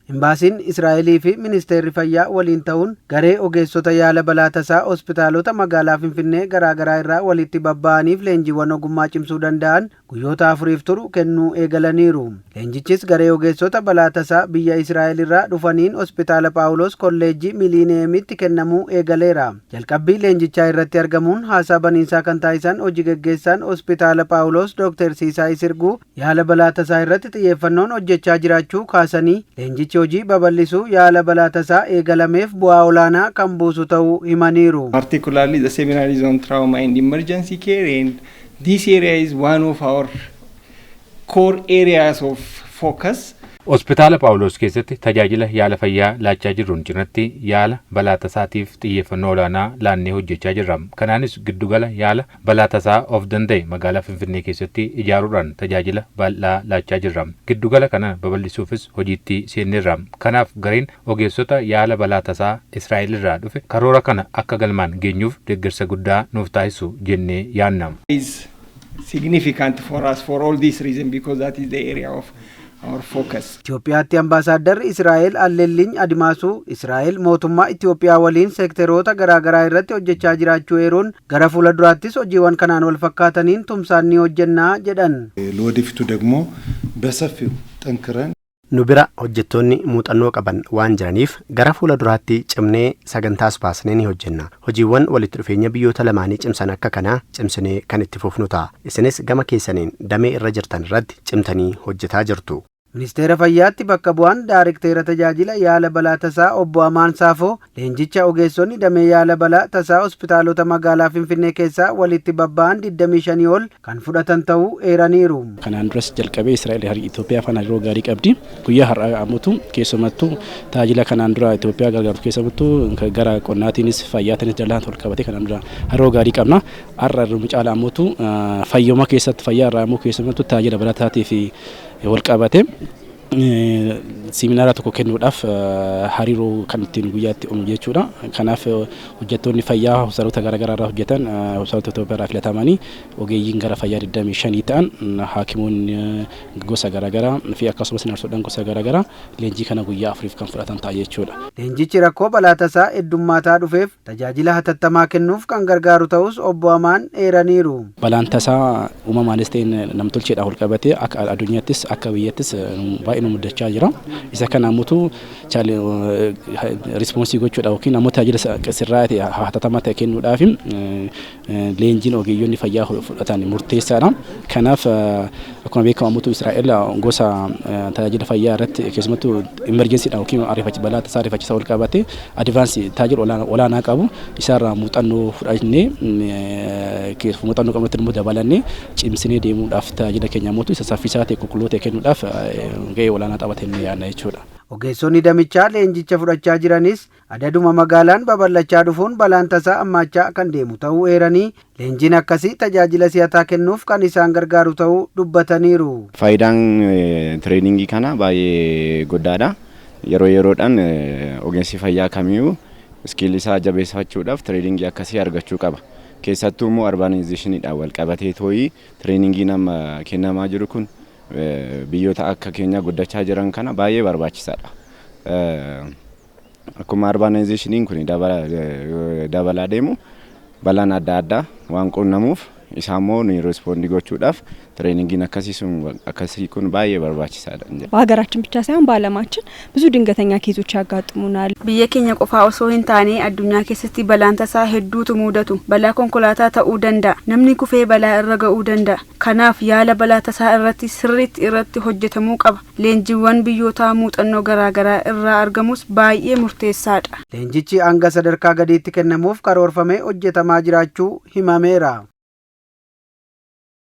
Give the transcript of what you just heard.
Imbaasiin Israa'elii fi Ministeerri Fayyaa waliin ta'uun garee ogeessota yaala balaa tasaa hospitaalota magaalaa Finfinnee garaagaraa irraa walitti babba'aniif leenjiiwwan ogummaa cimsuu danda'an guyyoota 4f turu kennuu eegalaniiru. Leenjichis garee ogeessota balaa tasaa biyya Israa'el irraa dhufaniin Hospitaala Phaawulos Kolleejjii Miliiniyeemitti kennamuu eegaleera. Jalqabbii leenjichaa irratti argamuun haasaa baniinsaa kan taasisan hoji geggeessaan Hospitaala Phaawulos Dooktar Siisaay Sirguu yaala balaa tasaa irratti xiyyeeffannoon hojjechaa jiraachuu kaasanii, leenjichi hojii babal'isuu yaala balaa tasaa eegalameef bu'aa olaanaa kan buusu ta'uu himaniiru. Particularly, the seminar is on trauma and emergency care, and this area is one of our core areas of focus. Hospitaala Phaawulos keessatti tajaajila yaala fayyaa laachaa jirruun cinatti yaala balaa tasaatiif xiyyeeffannoo olaanaa laannee hojjechaa jirra. Kanaanis giddugala yaala balaa tasaa of danda'e magaalaa Finfinnee keessatti ijaaruudhaan tajaajila bal'aa laachaa jirra. Giddugala kana babal'isuufis hojiitti seenneerra. Kanaaf gareen ogeessota yaala balaa tasaa Israa'el irraa dhufe karoora kana akka galmaan geenyuuf deeggarsa guddaa nuuf taasisu jennee yaadna. Is significant for us for all this reason, because that is the area of our focus. Itoophiyaatti Ambaasaaddarri Israa'el Alleelliin Adimaasuu Israa'el mootummaa Itoophiyaa waliin seekteroota garaagaraa irratti hojjechaa jiraachuu eeruun, gara fuula duraattis hojiiwwan kanaan wal fakkaataniin tumsaan ni hojjennaa jedhan. ለወደፊቱ ደግሞ በሰፊው ጠንክረን Nu bira hojjettoonni muuxannoo qaban waan jiraniif gara fuula duraatti cimnee sagantaas baasnee ni hojjenna. Hojiiwwan walitti dhufeenya biyyoota lamaanii cimsan akka kanaa cimsinee kan itti fufnu ta'a. Isinis gama keessaniin damee irra jirtan irratti cimtanii hojjetaa jirtu. Ministeera Fayyaatti bakka bu'aan Daarekteera Tajaajila Yaala Balaa Tasaa Obbo Amaan Saafoo leenjicha ogeessonni damee yaala balaa tasaa hospitaalota magaalaa Finfinnee keessaa walitti babba'an 25 ol kan fudhatan ta'uu eeraniiru. Kanaan duras jalqabee Israa'el Itoophiyaa faana hariiroo gaarii qabdi. Guyyaa har'aa ammoo keessumattuu tajaajila kanaan dura Itoophiyaa gargaaru keessumattuu gara qonnaatiinis fayyaatiinis jalaan ol qabatee kanaan dura hariiroo gaarii qabna. Har'a irra caala ammoo fayyuma keessatti, fayyaa irraa ammoo keessumattuu tajaajila balaa tasaatii fi wal qabate seminaara tokko kennuudhaaf hariiroo kan ittiin guyyaatti uumu jechuudha. Kanaaf hojjettoonni fayyaa hospitaalota garaagaraa irraa hojjetan, hospitaalota Itoophiyaa irraa filatamanii, ogeeyyiin gara fayyaa 25 ta'an, haakimoonni gosa garaagaraa fi akkasumas narsoodhaan gosa garaagaraa leenjii kana guyyaa 4f kan fudhatan ta'a jechuudha. Leenjichi rakkoo balaa tasaa heddummaataa dhufeef tajaajila hatattamaa kennuuf kan gargaaru ta'us Obbo Amaan eeraniiru. Balaan tasaa uumamaanis ta'e namtolcheedhaan wal qabatee akka addunyaattis akka biyyattis baay'ee nu mudachaa jira. Isa kana ammoo response gochuudha yookiin ammoo tajaajila sirraa ta'e hatattamaa ta'e kennuudhaaf leenjiin ogeeyyonni fayyaa fudhatan murteessaadha. Kanaaf akkuma beekamu ammoo Israa'el gosa tajaajila fayyaa irratti, keessumattuu emergencydhaan yookiin balaa tasaa ariifachiisaa wal qabate, advance tajaajila olaanaa qabu. Isaarraa muuxannoo fudhannee, muuxannoo qabnutti immoo dabalannee cimsinee deemuudhaaf, tajaajila keenya ammoo isa saffisaa ta'e, qulqulluu ta'e kennuudhaaf gahee olaanaa taphatee yaadna jechuudha. Ogeessonni damichaa leenjicha fudhachaa jiranis adaduma magaalaan babal'achaa dhufuun balaan tasaa hammaachaa kan deemu ta'uu eeranii, leenjiin akkasii tajaajila si'ataa kennuuf kan isaan gargaaru ta'uu dubbataniiru. Faayidaan trainingii kana baay'ee guddaadha. Yeroo yeroodhaan ogeessi fayyaa kamiyyuu skill isaa jabeeffachuudhaaf trainingii akkasii argachuu qaba. Keessattuu immoo urbanizationiidhaan wal qabatee tooyii trainingiin amma kennamaa jiru kun biyyoota akka keenya guddachaa jiran kana baay'ee barbaachisaadha. Akkuma urbanizationiin kun dabalaa deemu balaan adda addaa waan qunnamuuf, isaa immoo nuyi respond gochuudhaaf trainingiin akkasii sun akkasii kun baay'ee barbaachisaadha. በሀገራችን ብቻ ሳይሆን በዓለማችን ብዙ ድንገተኛ case ኦች ያጋጥሙናል። Biyya keenya qofaa osoo hin taane addunyaa keessatti balaan tasaa hedduutu mudatu. Balaa konkolaataa ta'uu danda'a. Namni kufee balaa irra ga'uu danda'a. Kanaaf yaala balaa tasaa irratti sirriitti irratti hojjetamuu qaba. Leenjiiwwan biyyootaa muuxannoo garaagaraa irraa argamus baay'ee murteessaadha. Leenjichi hanga sadarkaa gadiitti kennamuuf karoorfamee hojjetamaa jiraachuu himameera.